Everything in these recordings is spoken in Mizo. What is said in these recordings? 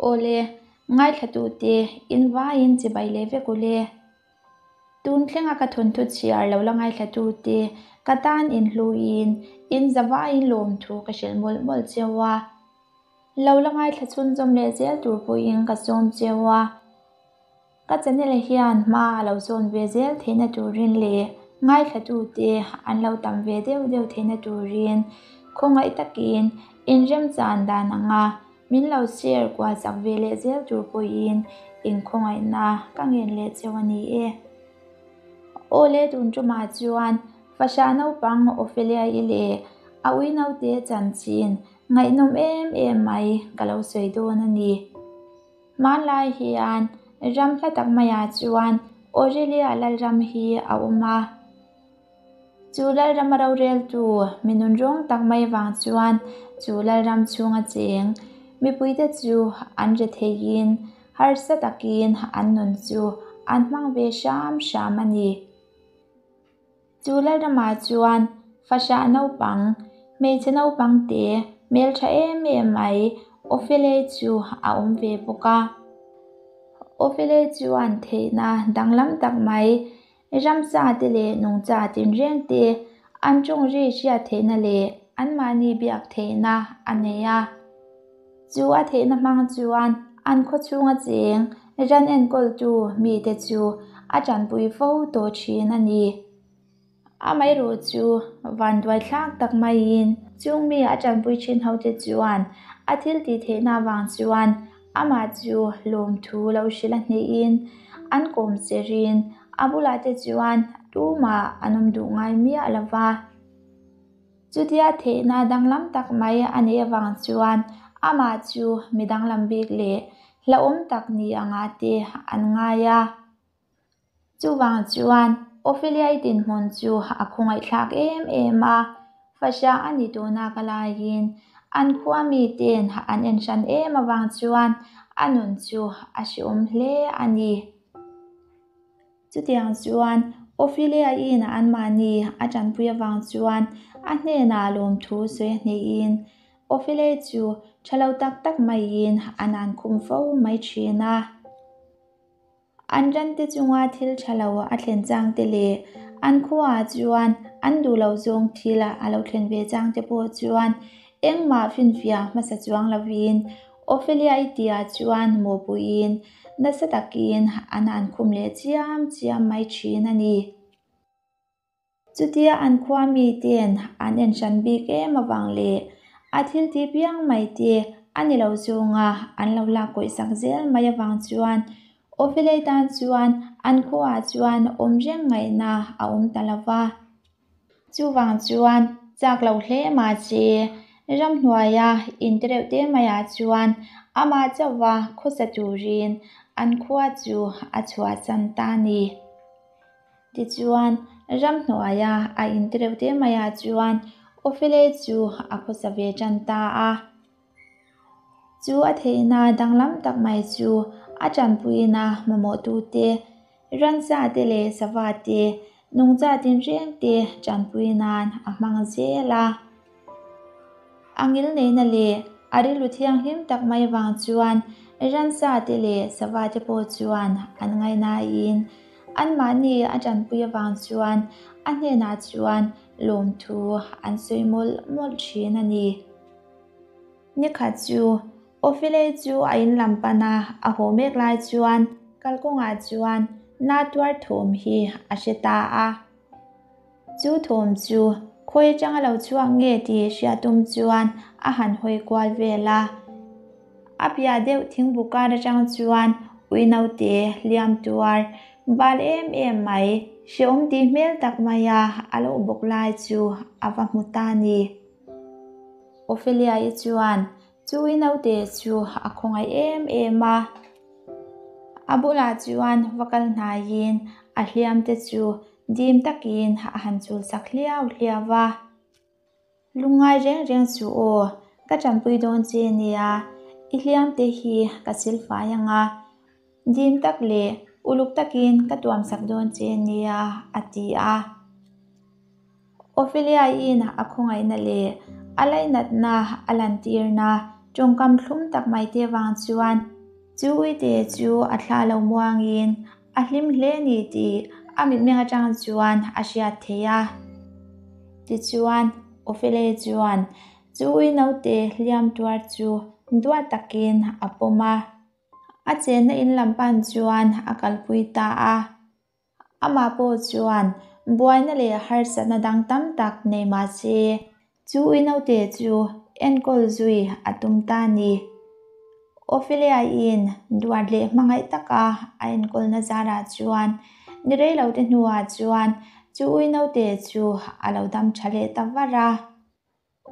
Awle, ngaithlatute in vaiin chibai leh vek ule. Tun thlenga ka thawnthu chhiar lo la ngaithlatute ka tan inhluin in zavaiin lawmthu ka hrilh mawlh mawlh cheu a. Lo la ngaithla chhunzawm leh zel tur pawhin ka sawm cheu a. Ka channel hian hma a lo zawn ve zel theihna turin leh ngaithlatute an lo tam ve deuh deuh theihna turin khawngaih takin inremchan dan anga min lo share kual chak ve leh zel tur pawhin inkhawngaihna ka ngen leh cheu a ni e. Awle tun tumah chuan fahrah naupang Ophelia-i leh a ui naute chanchin ngaihnawm em em mai ka lo sawi dawn a ni. Hmanlai hian ram hla tak maiah chuan Aurelia Lalram hi a awm a. Chu Lalrama roreltu mi nunrawng tak mai vang chuan chu Lalram chhunga cheng mipuite chu an re theiin harsa takin an nun chu an hmang ve hram hram a ni. Chu Lalramah chuan fahrah naupang, hmeichhe naupang te hmeltha em em mai Ofelei chu a awm ve bawk a. Ofelei chuan theihna danglam tak mai, ramsa te leh nungcha tinreng te an tawng ri hriat theihna leh anmahni biak theihna a nei a. Chu a theihna hmang chuan an khaw chhunga cheng ran enkawltu mite chu a tanpui fo tawh thin a ni. Amaherawh chu vanduai thlak tak maiin chung mi a tanpui thin hote chuan a thil tih theihna avang chuan amah chu lawmthu lo hrilh a hnehin an kawm cherin a bulah te chuan tumah an awm duh ngai miah lo va. Chutia theihna danglam tak mai a neih avang chuan amah chu mi danglam bik leh hlauhawm tak ni anga te an ngai a. Chuvang chuan Ophelia-i dinhmun chu a khawngaihthlak em em a, fahrah a ni tuna ka laiin an khua miten an en hran em avang chuan a nun chu a hrehawm hle a ni. Chutiang chuan Ophelia-in anmahni a tanpui avang chuan a hnenah lawmthu sawi a hnehin Ophelia chu tha lo tak tak maiin a nan khum fo mai thin a. An rante chunga thil tha lo a thlen chang te leh an khuaah chuan an duh lo zawng thil a lo thlen ve chang te pawh chuan engmah finfiah hmasa chuang lovin Ophelia-i tihah chuan mawhpuiin nasa takin an han khum leh chiam chiam mai thin a ni. Chutia an khua miten an en hran bik em avang leh a thil ti piang mai te a ni lo zawnga an lo lak kawih sak zel mai avang chuan Ophelei tan chuan an khuaah chuan awm reng ngaihna a awm ta lo va. Chuvang chuan chak lo hle mahse ramhnuaia in te reuh te maiah chuan amah chauhva khawsa turin an khua chu a chhuahsan ta a ni. Tichuan ramhnuaia a in te reuh te maiah chuan Ofelei chu a khawsa ve tan ta a. Chu a theihna danglam tak mai chu a tanpuina mamawhtute, ransa te leh sava te, nungcha tinreng te tanpui nan a hmang zel a. A ngilneihna leh a rilru thianghlim tak mai vang chuan ransa te leh sava te pawh chuan an ngaihnain anmahni a tanpui avang chuan a hnenah chuan lawmthu an sawi mawlh mawlh thin a ni. Nikhat chu Ofelei chu a in lam pan a, a haw mek lai chuan kalkawngah chuan na tuar thawm hi a hre ta a. Chu thawm chu khawi atanga lo chhuak nge tih hriat tum chuan a han hawi kual vel a. A piah deuh thingbu kar atang chuan ui naute hliam tuar bal em em mai hrehawm tih hmel tak maia a lo bawk lai chu a va hmu ta a ni. Ophelia-i chuan chui naute chu a khawngaih em em a. A bulah chuan va kal hnaiin a hliam te chu dim takin a han chul sak hliau hliau va. Lungngai reng reng chu aw, ka tanpui dawn che nia, i hliam te hi ka silfai ang a, dim tak leh uluk takin ka tuam sak dawn che nia, a ti a. Ophelia-in a khawngaihna leh a lainatna a lantirna. Tawngkam thlum tak mai te vang chuan chu uite chu a thla lo muangin a hlim hle ni tih a mitmeng atang chuan a hriat theih a. Tichuan, Ophelia chuan chu ui naute hliam tuar chu duat takin a pawm a. A chenna in lam pan chuan a kalpui ta a. Amah pawh chuan buaina leh harsatna dang tam tak nei mah se, chu ui naute chu enkawl zui a tum ta a ni. Ophelia-in duat leh hmangaih taka a enkawlna zarah chuan ni rei lo te hnuah chuan chu ui naute chu a lo dam tha leh ta var a.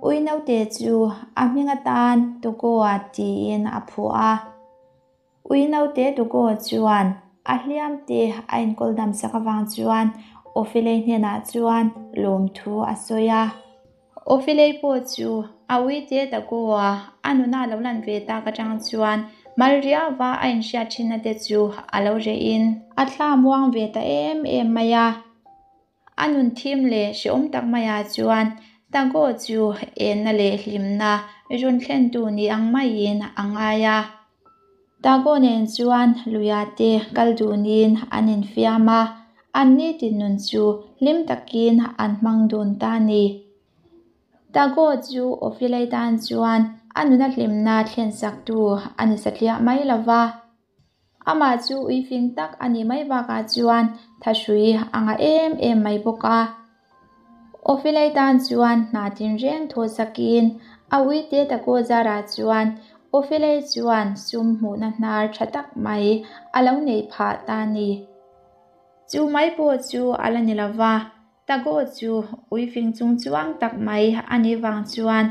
Ui naute chu a hming atan Tukoa tiin a phuah a. Ui naute Tukoa chuan a hliam te a enkawl dam sak avang chuan Awfilei hnenah chuan lawmthu a sawi a. Awfilei pawh chu a uite Tukoa a nuna lo lan ve tak atang chuan mal riauva a inhriat thinna te chu a lo rehin a thla muang ve ta em em mai a. A nun thim leh hrehawm tak maiah chuan Tago chu enna leh hlimna rawn thlentu ni ang maiin a ngai a. Tago nen chuan luia te kal dunin an infiam a, an nitin nun chu hlim takin an hmang dun ta a ni. Tago chu Ophelei tan chuan a nuna hlimna thlensaktu a ni satliah mai lo va. Amah chu ui fing tak a nih mai bakah chuan thahrui a ngah em em mai bawk a. Ophelei tan chuan hna tinreng thaw sakin a uite Tago zarah chuan Ophelei chuan sum hmuhna hnar tha tak mai a lo neih phah ta a ni. Chu mai pawh chu a la ni lo va, Tago chu ui fing chung chuang tak mai a nih vang chuan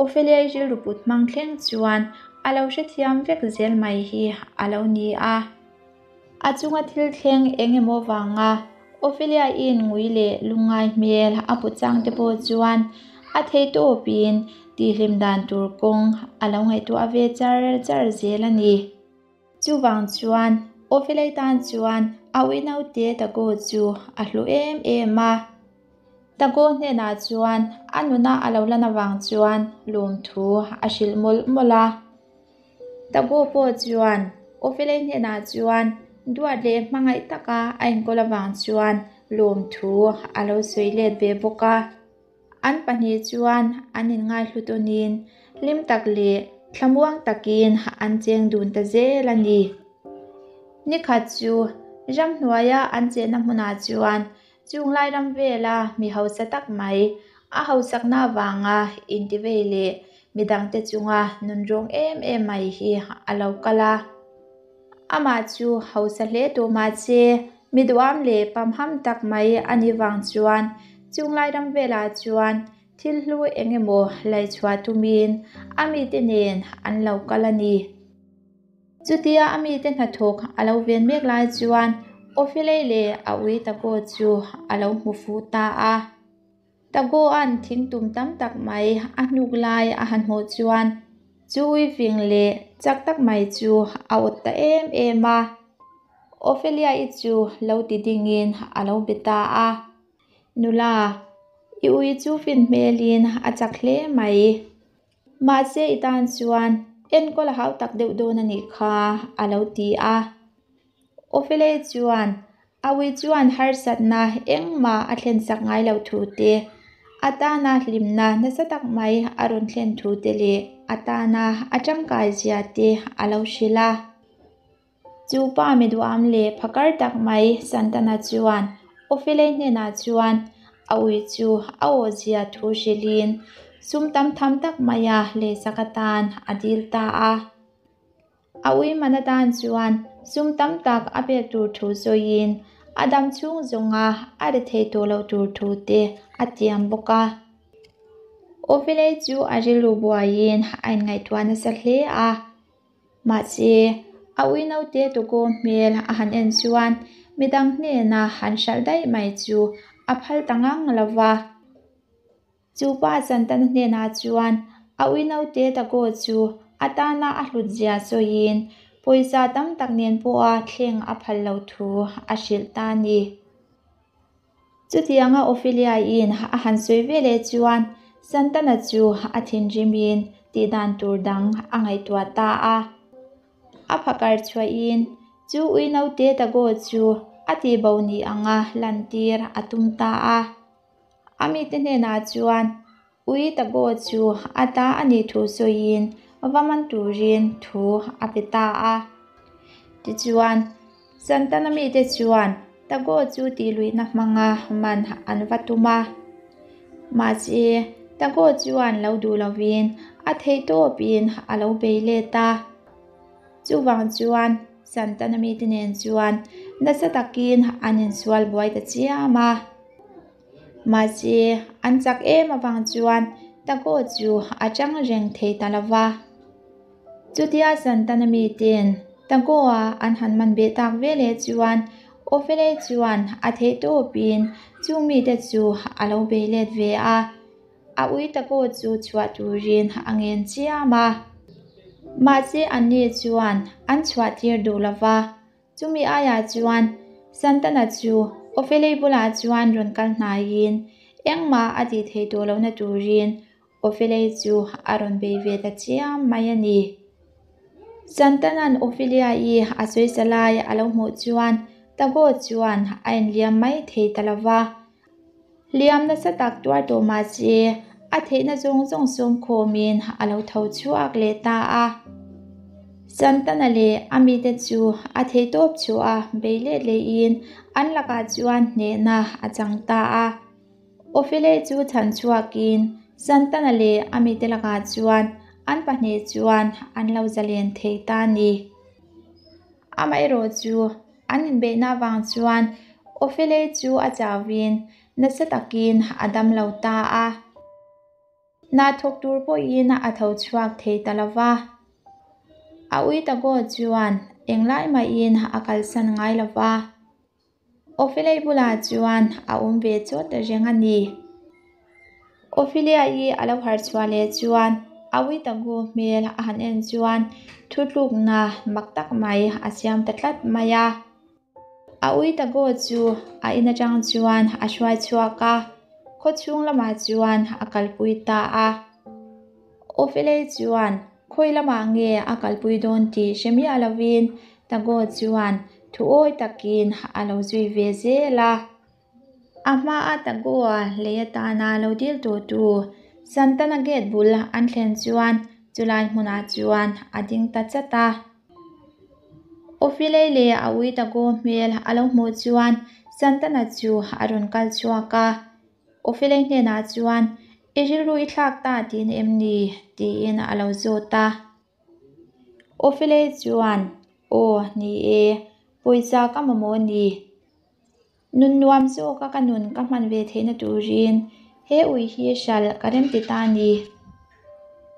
Ophelia-i rilru put hmang thleng chuan a lo hrethiam vek zel mai hi a lo ni a. A chunga thil thleng eng emaw vanga Ophelia-i'n ngui leh lungngai hmel a put chang te pawh chuan a theihtawpin tihhlim dan tur kawng a lo ngaihtuah ve char char zel a ni. Chuvang chuan Ophelei tan chuan a ui naute Tago chu a hlu em em a. Tago hnenah chuan a nuna a lo lan avang chuan lawmthu a hrilh mawlh mawlh a. Tago pawh chuan Ophelei hnenah chuan duat leh hmangaih taka a enkawl avang chuan lawmthu a lo sawi let ve bawk a. An pahnih chuan an inngaihlu tawnin hlim tak leh thlamuang takin an cheng dun ta zel a ni. Nikhat chu ramhnuaia an chenna hmunah chuan chunglai ram vela mi hausa tak mai a hausakna avanga intivei leh midangte chunga nunrawng em em mai hi a lo kal a. Amah chu hausa hle tawh mahse mi duham leh pamham tak mai a nih vang chuan chunglai ram velah chuan thil hlu eng emaw laihchhuah tumin a mite nen an lo kal a ni. Chutia a mite hnathawk a lo ven mek lai chuan Ophelei leh a ui Tago chu a lo hmu fuh ta a. Tagoa'n thing tum tam tak mai a hnuk lai a han hmuh chuan chu ui fing leh chak tak mai chu a awt ta em em a. Ophelia-i chu lo ti dingin a lo be ta a, Nula, i ui chu fin hmelin a chak hle mai. Mahse i tan chuan enkawl a hau tak deuh dawn a nih kha, a lo ti a. Ophelia chuan a ui chuan harsatna engmah a thlensak ngai lo thu te, a tana hlimna nasa tak mai a rawn thlen thu te leh a tana a tangkai zia te a lo hrilh a. Chu pa mi duham leh phakar tak mai Santana chuan Ophelei hnenah chuan a ui chu a awhzia thu hrilhin sum tam tham tak maia lehsak atan a dil ta a. A ui man atan chuan sum tam tak a pek tur thu sawiin a dam chhung zawnga a ri thei tawh loh tur thu te a tiam bawk a. Ophelei chu a rilru buaiin a inngaihtuah nasa hle a. Mahse, a ui naute Togo hmel a han en chuan midang hnena han hralh daih mai chu a phal ta ngang lo va. Chu pa Santana hnenah chuan a ui naute Togo chu a tana a hlut zia sawiin pawisa tam tak nen pawha thleng a phal lo thu a hrilh ta a ni. Chutianga Ophelia-in a han sawi ve leh chuan Santana chu a thinrimin tih dan tur dang a ngaihtuah ta a. A phakar chhuahin chu ui naute Tago chu a tihbo ni anga lantir a tum ta a. A mite hnenah chuan ui Tago chu a ta a nih thu sawiin va man turin thu a pe ta a. Tichuan, Santana mite chuan Tago chu tihluihna hmanga man an va tum a. Mahse, Tago chuan lo duh lovin a theihtawpin a lo bei let a. Chuvang chuan Santana mite nen chuan nasa takin an insual buai ta chiam a. Mahse, an chak em avang chuan Tago chu a chang reng thei ta lo va. Chutia Santana miten Tagoa an han man beh tak veleh chuan Ophelia chuan a theihtawpin chung mite chu a lo bei let ve a. A ui Tago chu chhuah turin a ngen chiam a. Mahse anni chuan an chhuah tir duh lo va. Chumi aiah chuan Santana chu Ophelia bulah chuan rawn kal hnaiin engmah a tih theih tawh lohna turin Ophelia chu a rawn bei ve ta chiam mai a ni. Santana'n Ophelia-i a sawisa lai a lo hmuh chuan Tago chuan a inliam mai thei ta lo va. Hliam nasa tak tuar tawh mah se a theihna zawng zawng sawm khawmin a lo tho chhuak leh ta a. Santana leh a mite chu a theihtawp chhuah a bei let lehin an lakah chuan hnehna a chang ta a. Ophelia chu chhan chhuakin Santana leh a mite lakah chuan an pahnih chuan an lo zalen thei ta a ni. Amaherawhchu an inbeihna avang chuan Ophelia chu a chauhin nasa takin a damlo ta a. Hna thawk tur pawhin a tho chhuak thei ta lo va. A ui Tago chuan englai mahin a kalsan ngai lo va. Ophelia bulah chuan a awm ve chawt reng a ni. Ophelia-i a lo harh chhuah leh chuan a ui Tago hmel a han en chuan thutlukna mak tak mai a siam ta tlat mai a. A ui Tago chu a in atang chuan a hruai chhuak a, khawchhung lamah chuan a kalpui ta a. Ophelia chuan khawi lamah nge a kalpui dawn tih hre miah lovin Tago chuan thuawi takin a lo zui ve zel a. A hmaa Tagoa lei atana lo dil tawhtu Santana gate bul an thlen chuan chulai hmunah chuan a ding ta chat a. Ophelia leh a ui Tago hmel a lo hmuh chuan Santana chu a rawn kal chhuak a. Ophelia hnenah chuan, I rilru i thlak ta tihna em ni? tiin a lo zawt a. Ophelia chuan, Aw, ni e, pawisa ka mamawh a ni. Nun nuam zawka ka nun ka hman ve theihna turin he ui hi hralh ka rem ti ta a ni.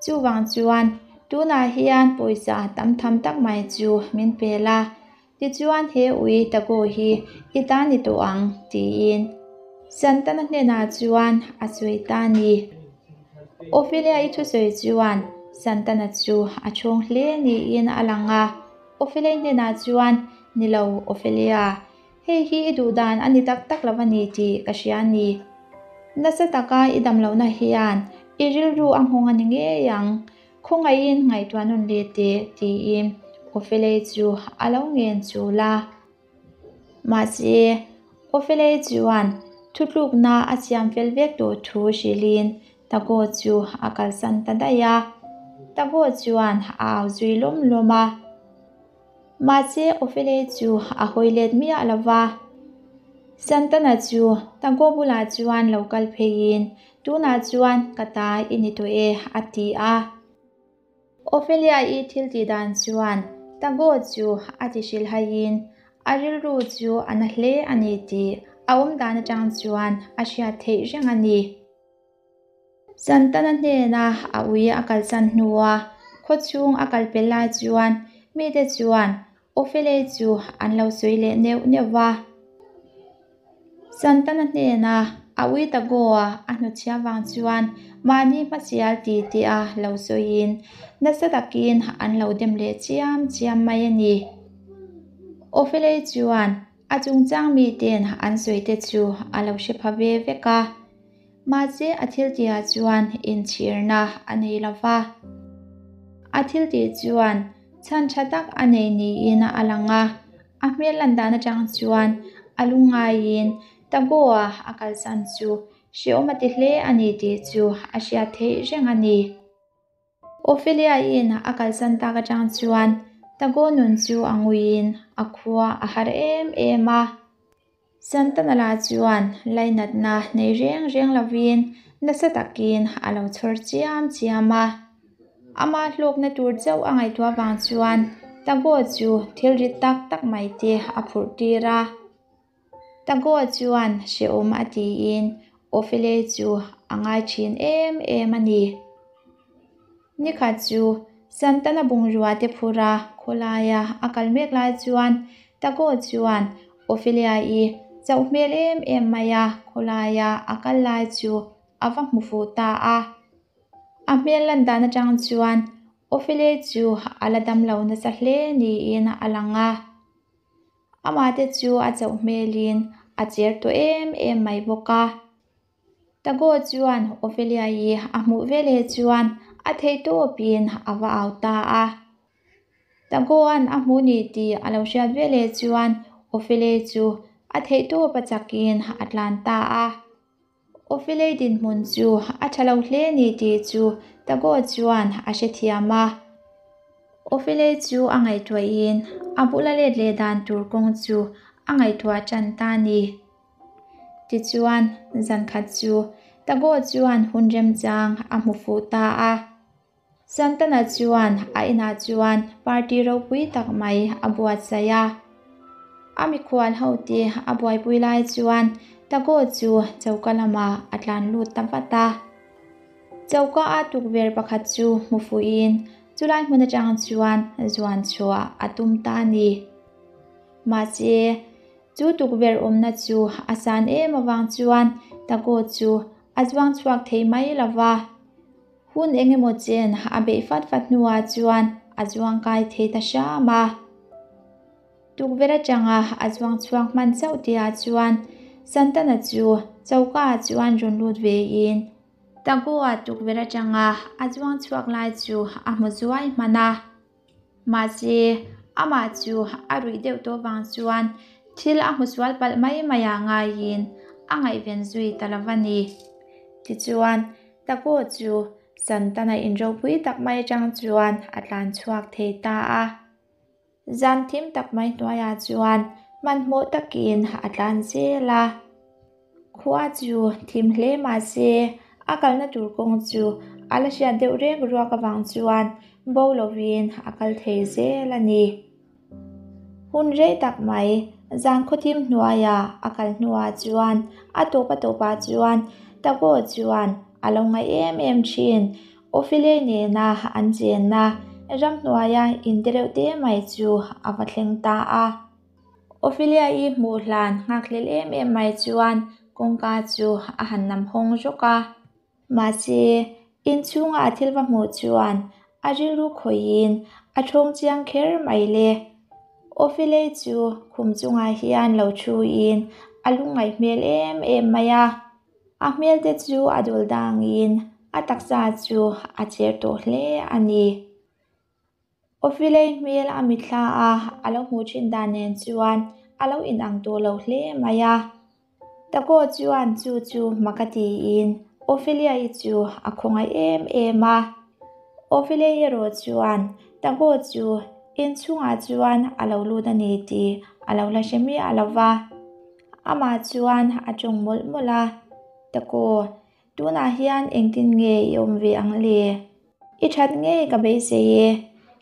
Chuvang chuan tunah hian pawisa tam tham tak mai chu min pel a, tichuan he ui Tago hi i ta ni tawh ang tiin Santana hnenah chuan a sawi ta a ni. Ophelia-i thusawi chuan Santana chu a chhawng hle niin a lang a, Ophelia-i hnenah chuan, Ni lo Ophelia, Hei hi i duh dan a ni tak tak lo a ni tih ka hria a ni. Nasa taka i dam lohna hian i rilru a nghawng a ni ngei ang. Khawngaihin ngaihtuah nawn leh teh tiin Ophelia chu a lo ngen chul a. Mahse, Ophelia chuan thutlukna a siam fel vek tawh thu hrilhin Tago chu a kalsan ta daih a. Tago chuan a au zui lawm lawm a. Mahse, Ophelia chu a hawi let miah lo va. Santana chu Tago bulah chuan lo kal pheiin, Tunah chuan ka ta i ni tawh e, a ti a. Ophelia-i thil tih dan chuan Tago chu a ti hrilhaiin a rilru chu a na hle a ni tih a awm dan atang chuan a hriat theih reng a ni. Santana hnena a ui a kalsan hnua khawchhung a kal pel lai chuan mite chuan Ophelia chu an lo sawi leh neuh neuh va. Santana hnena a ui ta Goa a hnutchhia vang chuan mahni hmasial ti tih a lo sawiin nasa takin an lo dem leh chiam chiam mai a ni. Ophelia chuan a chungchang miten an sawi te chu a lo hre pha ve vek a. Mahse a thil tihah chuan inchhirna a nei lo va. A thil tih chuan chhan tha tak a nei niin a lang a, a hmel lan dan atang chuan a lungngaiin Tagoa a kalsan chu hrehawm a ti hle a ni tih chu a hriat theih reng a ni. Ophelia-in a kalsan tak atang chuan Tago nun chu a nguiin a khua a har em em a. Santana lah chuan lainatna nei reng reng lovin nasa takin a lo chhawr chiam chiam a. Ama hlawkna tur chauh a ngaihtuah vang chuan Tago chu thil rit tak tak mai te a phurh tir a. Tago chuan hrehawm a tiin Ophelia chu a ngai thin em em a ni. Nikhat chu Santana bungrua te phura khawlaia a kal mek lai chuan Tago chuan Ophelia-i chauh hmel em em mai a khawlaia a kal lai chu a va hmu fuh ta a. A hmel lan dan atang chuan Ophelia chu a la dam lo nasa hle niin a lang a. Amah te chu a chauh hmelin a cher tawh em em mai bawk a. Tago chuan Ophelia-i a hmuh veleh chuan a theihtawpin a va au ta a. Tago-a'n a hmuh ni tih a lo hriat veleh chuan Ophelia chu a theihtawp a chakin a tlan ta a. Ophelia dinhmun chu a tha lo hle ni tih chu Tago chuan a hrethiam a. Ophelia chu a ngaihtuahin a bula let leh dan tur kawng chu a ngaihtuah tan ta a ni. Tichuan, zan khat chu Tago chuan hun remchang a hmu fuh ta a. Santana chuan a inah chuan party ropui tak mai a buatsaih a. A mikhual hote a buaipui lai chuan Tago chu choka lamah a tlan lut ta vat a. Choka a tukverh pakhat chu hmu fuhin chulai hmun atang chuan zuan chhuah a tum ta a ni. Mahse, Chu tukverh awmna chu a san em avang chuan Tago chu a zuang chhuak thei mai lo va. Hun eng emaw chen a beih fat fat hnuah chuan a zuang kai thei ta hram a. Tukverh atanga a zuang chhuak hman chauh tihah chuan Santana chu choka-ah chuan rawn lut vein Tago-a tukverh atanga a zuang chhuak lai chu a hmu zuai hman a. Mahse, amah chu a ruih deuh tawh vang chuan thil a hmu sual palh mai mai ah ngaiin a ngaihven zui ta lo va ni. Tichuan, Tago chu Santana inropui tak mai atang chuan a tlan chhuak thei ta a. Zan thim tak mai hnuaiah chuan hmanhmawh takin a tlan zel a. Khua chu thim hle mah se a kalna tur kawng chu a la hriat deuh reng ruak avang chuan bo lovin a kal thei zel a ni. Hun rei tak mai zan khawthim hnuaia a kal hnuah chuan a tawp a tawpah chuan Tagore chuan a lo ngaih em em thin. Ophelia nena an chenna ramhnuaia inte reuh te mai chu a va thleng ta a. Ophelia-i hmuh hlan nghakhlel em em mai chuan kawngka chu a han nam hawng rawk a. Mahse, inchhunga a thil va hmuh chuan a rilru khawihin a thawng chiang kher mai le. Ophelia chu khum chungah hian lo thuin a lungngaih hmel em em mai a. A hmel te chu a dul dangin a taksa chu a cher tawh hle a ni. Awfilei hmel a mitthla a, a lo hmuh thin dan nen chuan a lo inang tawh lo hle mai a. Tago chuan chu chu hma ka tiin Ophelia-i chu a khawngaih em em a. Ophelia-i erawh chuan Tago chu inchhungah chuan a lo lut a ni tih a lo la hre miah lo va. Amah chuan a tawng mawlh mawlh a, Tago, Tunah hian engtin nge i awm ve ang le? I that ngei ka beisei e.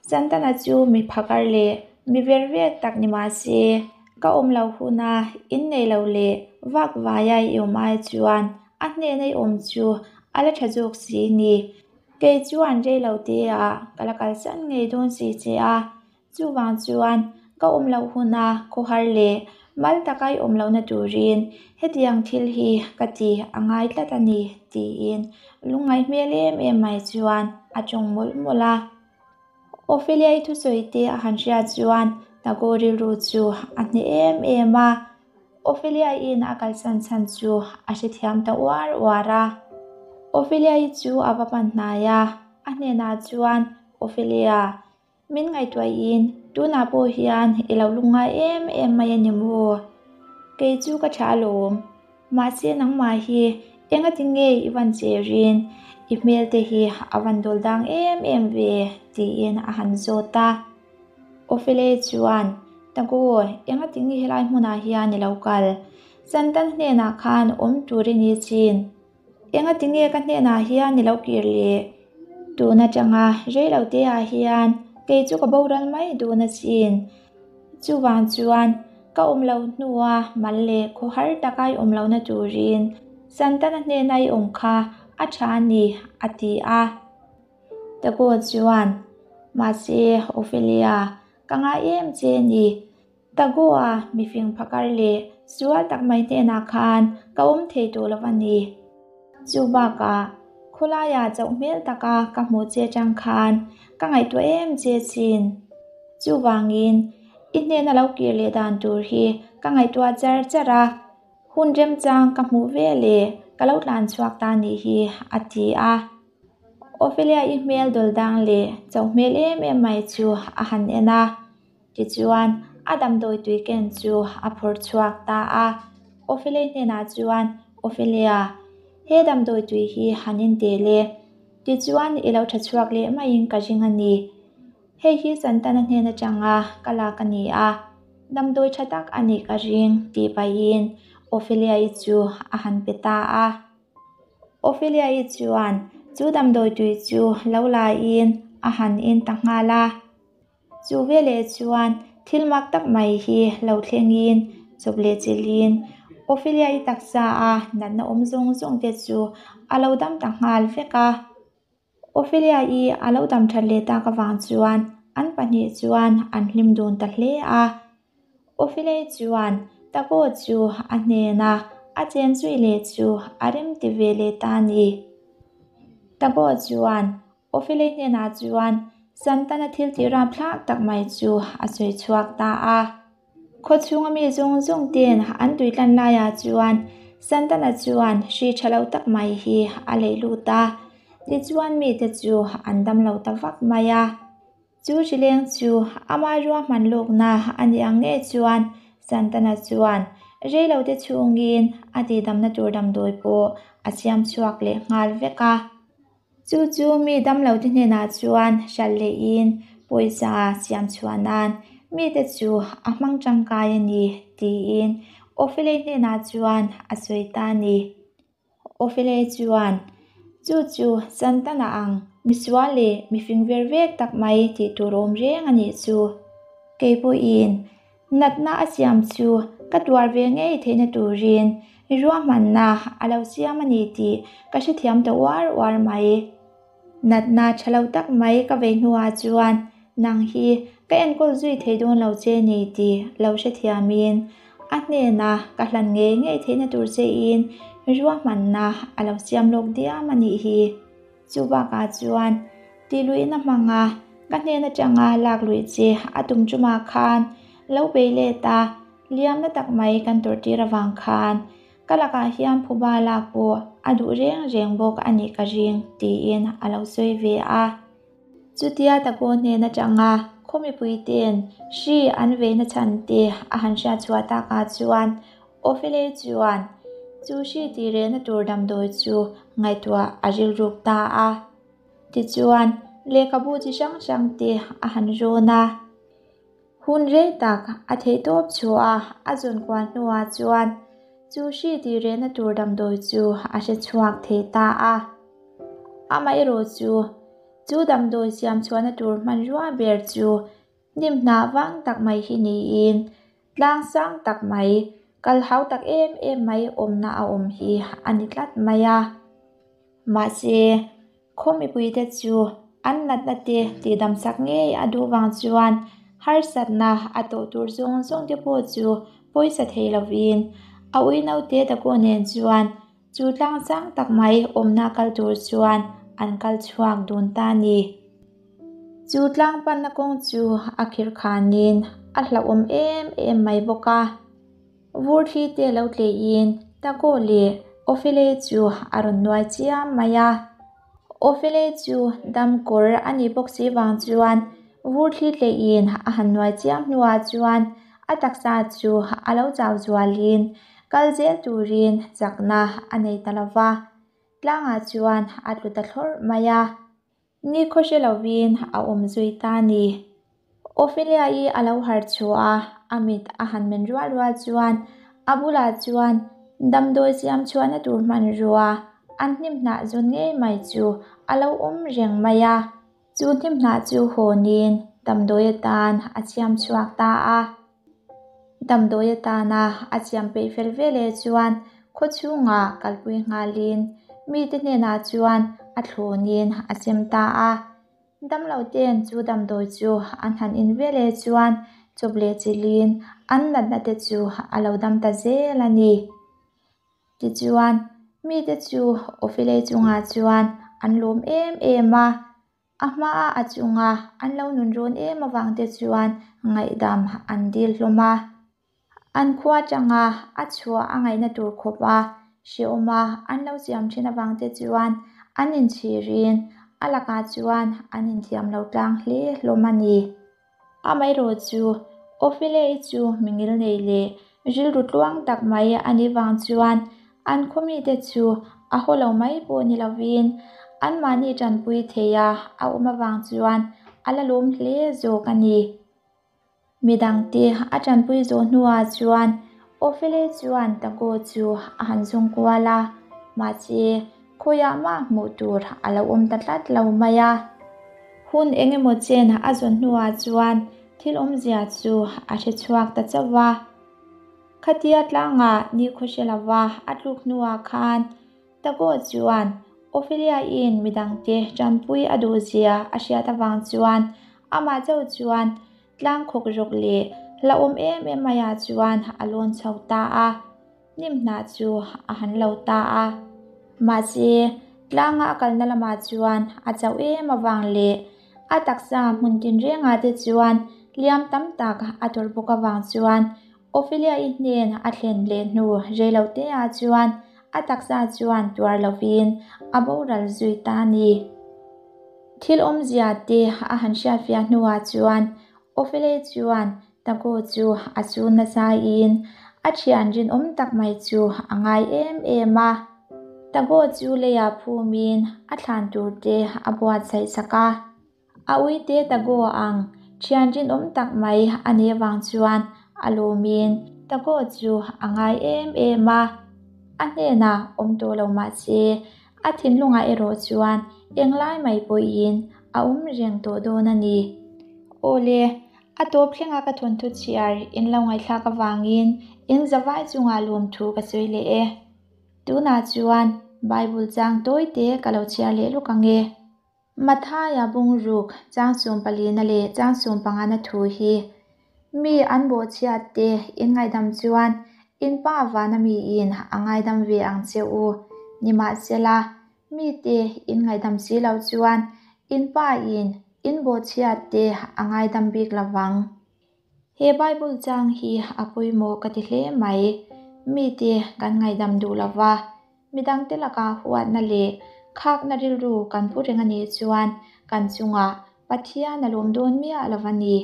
Santana chu mi phakar leh mi ver vek tak ni mah se, ka awm lo huna innei lo leh vak vaia i awm ai chuan a hnena i awm chu a la tha zawk si ni. Kei chuan rei lo te ah ka la kalsan ngei dawn si che a, Chuvang chuan ka awm loh huna khawhar leh mal taka i awm lohna turin hetiang thil hi ka ti a ngai tlat a ni tiin lungngaih hmel em em mai chuan a tawng mawlh mawlh a. Ophelia-i thusawi te a han hriat chuan Tagore rilru chu a hneh em em a. Ophelia-in a kalsan chhan chu a hrethiam ta uar uar a. Ophelia-i chu a va pan hnai a, a hnenah chuan. Ophelia, min ngaihtuahin tunah pawh hian i lo lungngai em em mai a ni maw? Kei chu ka tha alawm, mahse nangmah hi engati nge i van cherin i hmel te hi a van dawl dang em em ve? tiin a han zawt a. Ophelia chuan, Tago, engati nge helai hmunah hian i lo kal? Santan hnenah khan awm tur i ni chin. Engati nge ka hnenah hian i lo kir leh? Tun atanga rei lo te ah hian kei chu ka boral mai dun asin. Chuvang chuan ka awm loh hnua mal leh khawhar taka i awm lohna turin Santana hnena i awm kha a tha a ni, a ti a. Tagore chuan, Mahse, Ophelia, ka ngai em che a ni. Tagore-a mifing phakar leh sual tak mai hnenah khan ka awm thei tawh lo a ni. Chu bakah, khawlaiah chauh hmel taka ka hmuh che atang khan ka ngaihtuah em che chin. Chuvangin, i hnena lo kir leh dan tur hi ka ngaihtuah char char a, hun remchang ka hmuh ve leh ka lo tlan chhuak ta nih hi, a ti a. Ophelia-i hmel dawl dang leh chauh hmel em em mai chu a han en a. Tichuan, a damdawi tui ken chu a phawrh chhuak ta a. Ophelia hnenah chuan, Ophelia, he damdawi tui hi han in teh le. Tichuan, i lo tha chhuak leh maiin ka ring a ni. Hei hi Santana hnen atanga ka lak a ni a, damdawi tha tak a nih ka ring, tih pahin Ophelia-i chu a han pe ta a. Ophelia-i chuan chu damdawi tui chu lo laiin a han in ta nghal a. Chu veleh chuan thil mak tak mai hi lo thlengin chawp leh chilhin Ophelia-i taksa a natna awm zawng zawng te chu a lo dam ta nghal vek a. Ophelia-i a lo dam that leh tak avang chuan an pahnih chuan an hlim dun ta hle a. Ophelia-i chuan Tagore chu a hnena a chen zui leh chu a rem ti ve leh ta a ni. Tagore chuan Ophelia hnenah chuan Santana thil tih rapthlak tak mai chu a sawi chhuak ta a. Khaw chhunga mi zawng zawng ten an tui tlan laiah chuan Santana chuan hri tha lo tak mai hi a lei lut a, tichuan mite chu an dam lo ta vak mai a. Chu hrileng chu ama ruahman lawkna a ni ang nge chuan Santana chuan reilote chhungin a tihdamna tur damdawi pawh a siam chhuak leh nghal vek a. Chu chu mi damlote hnenah chuan hralh lehin pawisa siam chhuah nan mite chu a hmang tangkai a ni tiin Ophelia hnenah chuan a sawi ta a ni. Ophelia chuan, Chu chu Santana ang misual leh mifing ver vek tak mai tih tur awm reng a nih chu. Kei pawhin Natna a siam chu ka tuar ve ngei theihna turin ruahmanna a lo siam a ni tih ka hrethiam ta uar uar mai. Natna tha lo tak mai ka vei hnuah chuan nang hi ka enkawl zui thei dawn lo che ni tih lo hrethiamin a hnena ka hlan ngei ngei theihna tur chein ruahmanna a lo siam lawk diam a nih hi. Chu bakah chuan tihluihna hmanga ka hnen atanga lak luih che a tum tumah khan lo bei let a, liamna tak mai kan tawrh tir avang khan ka lakah hian phuba lak pawh a duh reng reng bawk a nih ka ring tiin a lo sawi ve a. Chutia Tagore hnen atanga khaw mipui ten hri an veina chhan te a han hriat chhuah takah chuan Ophelia chuan chu hri tih rehna tur damdawi chu ngaihtuah a rilruk ta a. Tichuan, lehkhabu chi hrang hrang te a han rawn a. Hun rei tak a theihtawp chhuah a a zawn kual hnuah chuan chu hri tih rehna tur damdawi chu a hre chhuak thei ta a. Amaherawh chu, chu damdawi siam chhuahna tur hmanrua ber chu hnim hnah vang tak mai hi niin Tlang sang tak mai, kal hau tak em em mai awmna a awm hi a ni tlat mai a. Mahse, khaw mipuite chu an natna te tihdam sak ngei a duh vang chuan harsatna a tawh tur zawng zawng te pawh chu pawisa thei lovin a ui naute Dago nen chuan chu tlang sang tak mai awmna kal tur chuan an kal chhuak dun ta a ni. Chu tlang panna kawng chu a khirh khanin a hlauhawm em em mai bawk a. Vur thli te lo tleihin Tago leh Ophele chu a rawn nuai chiam mai a. Awfelei chu dam kawr a nih bawk si vang chuan vur thli tleihin a han nuai chiam hnuah chuan a taksa chu a lo chau zualin kal zel turin chakna a nei ta lo va, tlangah chuan a tlu ta thlawrh mai a. Ni khaw hre lovin a awm zui ta a ni. Ophelia-i a lo harh chhuah a, a mit a han men rual rual chuan a bulah chuan damdawi siam chhuahna tur hmanrua an hnim hnah zawn ngei mai chu a lo awm reng mai a. Chu hnim hnah chu hawnin damdawi atan a siam chhuak ta a. Damdawi atana a siam peih fel veleh chuan khaw chhungah kalpui nghalin mite hnenah chuan a thlawnin a sem ta a. Damlo ten chu damdawi chu an han in veleh chuan chawp leh chilhin an natna te chu a lo dam ta zel a ni. Tichuan, mite chu Awfilei chungah chuan an lawm em em a. A hmaa a chunga an lo nun rawn em avang te chuan ngaihdam an dil hlawm a. An khua atanga a chhuah a ngaihna tur khawp a hrehawma an lo siam thin avang te chuan an inchhirin a lakah chuan an inthiam lo tlang hle hlawm a ni. Amaherawh chu Ophelia-i chu mingil nei leh rilru tluang tak mai a nih vang chuan an khaw mite chu a haw lo mai pawh ni lovin anmahni tanpui theia a awm avang chuan a la lawm hle zawk a ni. Midangte a tanpui zawh hnuah chuan Ophelia chuan Tago chu a han zung kual a, mahse Khawiah mah hmuh tur a lo awm ta tlat lo mai a. Hun eng emaw chen a zawn hnuah chuan thil awmzia chu a hre chhuak ta chauh va. Khatia tlangah nikhaw hre lova a tluk hnuah khan Tagore chuan Ophelia-in midangte tanpui a duhzia a hriat avang chuan amah chauh chuan tlang khawk rawk leh hlauhawm em em maiah chuan a lawn chho ta a. Hnim hnah chu a han lo ta a. Mahse, tlanga a kalna lamah chuan a chauh em avang leh a taksa hmun tinrengah te chuan hliam tam tak a tawrh bawk avang chuan Ophelia-i hnen a thlen leh hnu reiloteah chuan a taksa chuan tuar lovin a boral zui ta a ni. Thil awmzia te a han hriatfiah hnuah chuan Ophelia chuan Tago chu a chu nasaiin a thian rinawm tak mai chu a ngai em em a. Tago chu leiah phumin a thlan tur te a buatsaih sak a. A uite Tago ang thian rinawm tak mai a nih avang chuan a lawmin Tago chu a ngai em em a. A hnenah awm tawh lo mah se a thinlungah erawh chuan englai mai pawhin a awm reng tawh dawn a ni. Awle, A tawp thlenga ka thawnthu chhiar in lo ngaihthlak avangin in zavai chungah lawmthu ka sawi leh e. Tunah chuan Bible chang tawi te ka lo chhiar leh lawk ang e. Mathaia bungruk chang sawmpalina leh chang sawmpangana thu hi mi an bawhchhiat te in ngaihdam chuan in pa vana miin a ngaidam ve ang che u. Nimahsela, mite in ngaihdam si loh chuan in pa in In bawhchhiat te a ngaidam bik lo vang. He Bible chang hi a pawimawh ka ti hle mai. Mite kan ngaidam duh lo va, midangte lakah huatna leh khakna rilru kan pu reng a nih chuan kan chungah Pathian a lawm dawn miah lo va ni.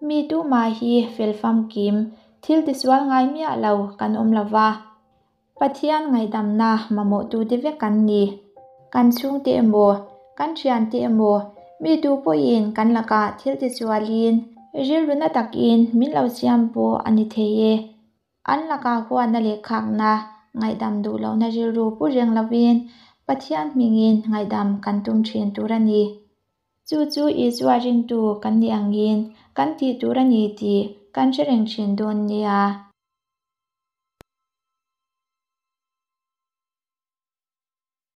Mi tumah hi fel famkim, thil tisual ngai miah lo kan awm lo va. Pathian ngaihdamna mamawhtute vek kan ni. Kan chhungte emaw, kan thiante emaw, mi tu pawhin kan lakah thil tichualin rilru na takin min lo siam pawh a ni thei e. An lakah huatna leh khakna, ngaihdam duh lohna rilru pu reng lovin Pathian hmingin ngaihdam kan tum thin tur a ni. Chu chu Isua ringtu kan nih angin kan tih tur a ni tih kan hre reng thin dawn nia.